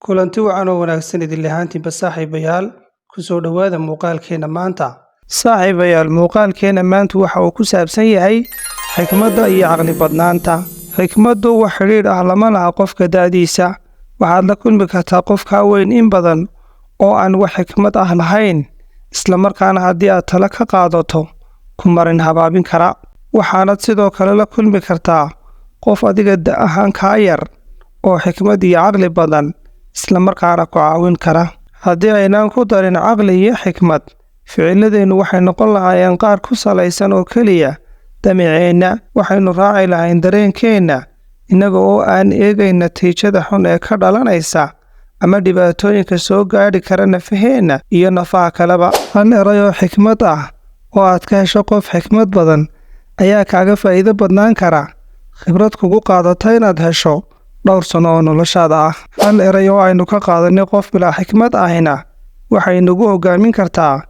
Kulanti wacan oo wanaagsan idin lahaantiinba, saaxiibayaal, ku soo dhowaada muuqaalkeena maanta. Saaxiibayaal, muuqaalkeena maanta waxa uu ku saabsan yahay xikmadda iyo caqli badnaanta. Xikmaddu wax xidhiidh ah lama laha qofka da'diisa. Waxaad la kulmi kartaa qof kaa weyn in badan oo aan wax xikmad ah lahayn, isla markaana haddii aad talo ka qaadato ku marin habaabin kara. Waxaanad sidoo kale la kulmi kartaa qof adiga da' ahaan kaa yar oo xikmad iyo caqli badan, isla markaana ku caawin kara. Haddii aynaan ku darin caqli iyo xikmad, ficiladeennu waxay noqon lahaayeen qaar ku salaysan oo keliya damaceenna. Waxaynu raaci lahayn dareenkeenna, innaga oo aan eegayn natiijada xun ee ka dhalanaysa ama dhibaatooyinka soo gaadhi kara nafaheenna iyo nafaha kaleba. Hal eray oo xikmad ah oo aad ka hesho qof xikmad badan ayaa kaaga faa'iido badnaan kara khibrad kugu qaadata inaad hesho dhowr sano oo noloshaada ah. Hal eray oo aynu ka qaadanay qof bilaa xikmad ahina waxay nagu hoggaamin kartaa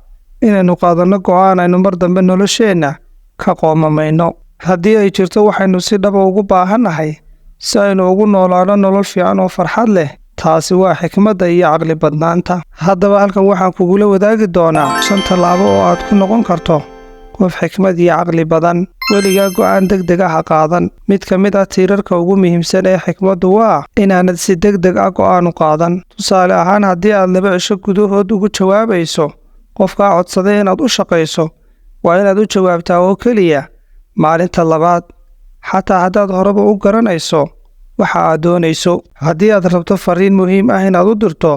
inaynu qaadanno go'aan aynu mar dambe nolosheenna ka qoomamayno. Haddii ay jirto waxaynu si dhaba ugu baahannahay si aynu ugu noolaano nolol fiican oo farxad leh, taasi waa xikmadda iyo caqli badnaanta. Haddaba halkan waxaan kugula wadaagi doonaa shan tallaabo oo aad ku noqon karto qof xikmad iyo caqli badan. Weligaa go'aan degdeg ah ha qaadan. Mid ka mid ah tiirarka ugu muhiimsan ee xikmaddu waa inaanad si degdeg ah go'aan u qaadan. Tusaale ahaan, haddii aad 2 cisho gudahood ugu jawaabayso qofkaa codsaday inaad u shaqayso, waa inaad u jawaabtaa oo keliya maalinta labaad, xataa haddaad horeba u garanayso waxa aad doonayso. Haddii aad rabto fariin muhiim ah inaad u dirto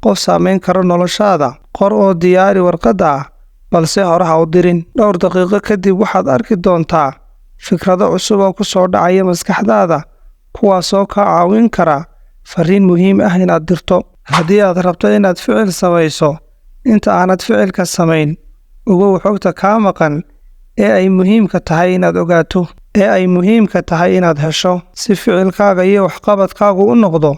qof saamayn kara noloshaada, qor oo diyaari warqadda ah, balse hore ha u dirin. Dhowr daqiiqo kadib waxaad arki doontaa fikrado cusub oo ku soo dhacaya maskaxdaada, kuwaasoo kaa caawin kara fariin muhiim ah inaad dirto. Haddii aad rabto inaad ficil samayso, inta aanad ficilka samayn, ogow xogta kaa maqan ee ay muhiimka tahay inaad ogaato, ee ay muhiimka tahay inaad hesho, si ficilkaaga iyo waxqabadkaagu u noqdo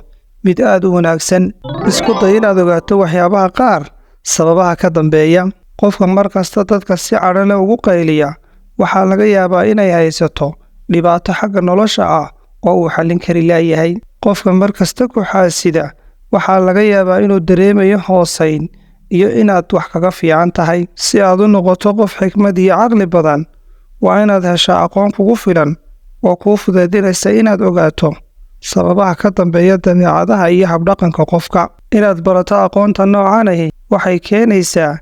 mid aad u wanaagsan. Isku day inaad ogaato waxyaabaha qaar sababaha ka dambeeya. Qofka mar kasta dadka si cadho leh ugu qayliya waxaa laga yaabaa inay haysato dhibaato xagga nolosha ah oo uu xallin kari laayahay. Qofka mar kasta ku xaasida waxaa laga yaabaa inuu dareemayo hoosayn iyo inaad wax kaga fiican tahay. Si aad u noqoto qof xikmad iyo caqli badan, waa inaad heshaa aqoon kugu filan oo kuu fudaydinaysa inaad ogaato sababaha ka dambeeya dabeecadaha iyo habdhaqanka qofka. Inaad barato aqoonta noocan ahi waxay keenaysaa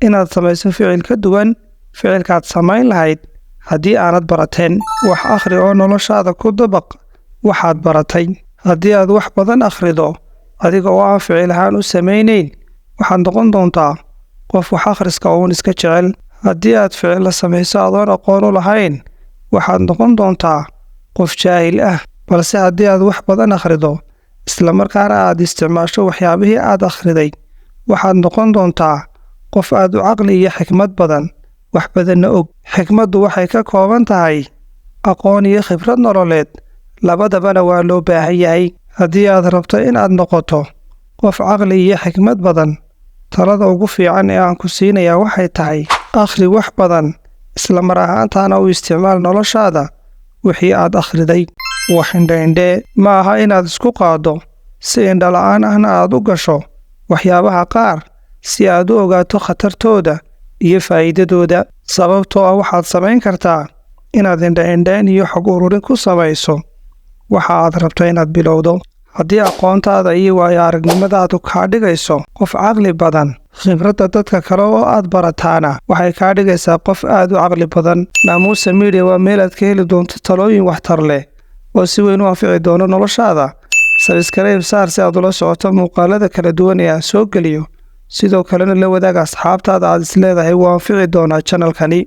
inaad samayso ficil ka duwan ficilkaad samayn lahayd haddii aanad barateen. Wax akhri oo noloshaada ku dabaq waxaad baratay. Haddii aad wax badan akhrido adiga oo aan ficil ahaan u samaynayn, waxaad noqon doontaa qof wax akhriska uun iska jecel. Haddii aad ficilla samayso adoon aqoon u lahayn, waxaad noqon doontaa qof jaahil ah. Balse haddii aad wax badan akhrido, isla markaana aad isticmaasho waxyaabihii aad akhriday, waxaad noqon doontaa qof aad u caqli iyo xikmad badan, wax badanna og. Xikmaddu waxay ka kooban tahay aqoon iyo khibrad nololeed, labadabana waa loo baahan yahay. Haddii aad rabto inaad noqoto qof caqli iyo xikmad badan, talada ugu fiican ee aan ku siinayaa waxay tahay: akhri wax badan, isla mar ahaantaana u isticmaal noloshaada wixii aad akhriday. Wax indha-indhee. Ma aha inaad isku qaaddo si indhala'aan ahna aad u gasho waxyaabaha qaar si aad u ogaato khatartooda iyo faa'iidadooda, sababtoo ah waxaad samayn kartaa inaad indha-indhayn iyo xog ururin ku samayso waxa aad rabto inaad bilowdo. Haddii aqoontaada iyo waayo aragnimadaadu kaa dhigayso qof caqli badan, khibradda dadka kale oo aad barataana waxay kaa dhigaysaa qof aad u caqli badan. Maamuusa Media waa meel aad ka heli doonto talooyin waxtar leh oo si weyn u anfici doono noloshaada. Subscribe saar si aad ula socoto muuqaalada kala duwan ee aan soo geliyo. Sidoo kalena la wadaag asxaabtaada aad isleedahay wuu anfici doonaa channelkani.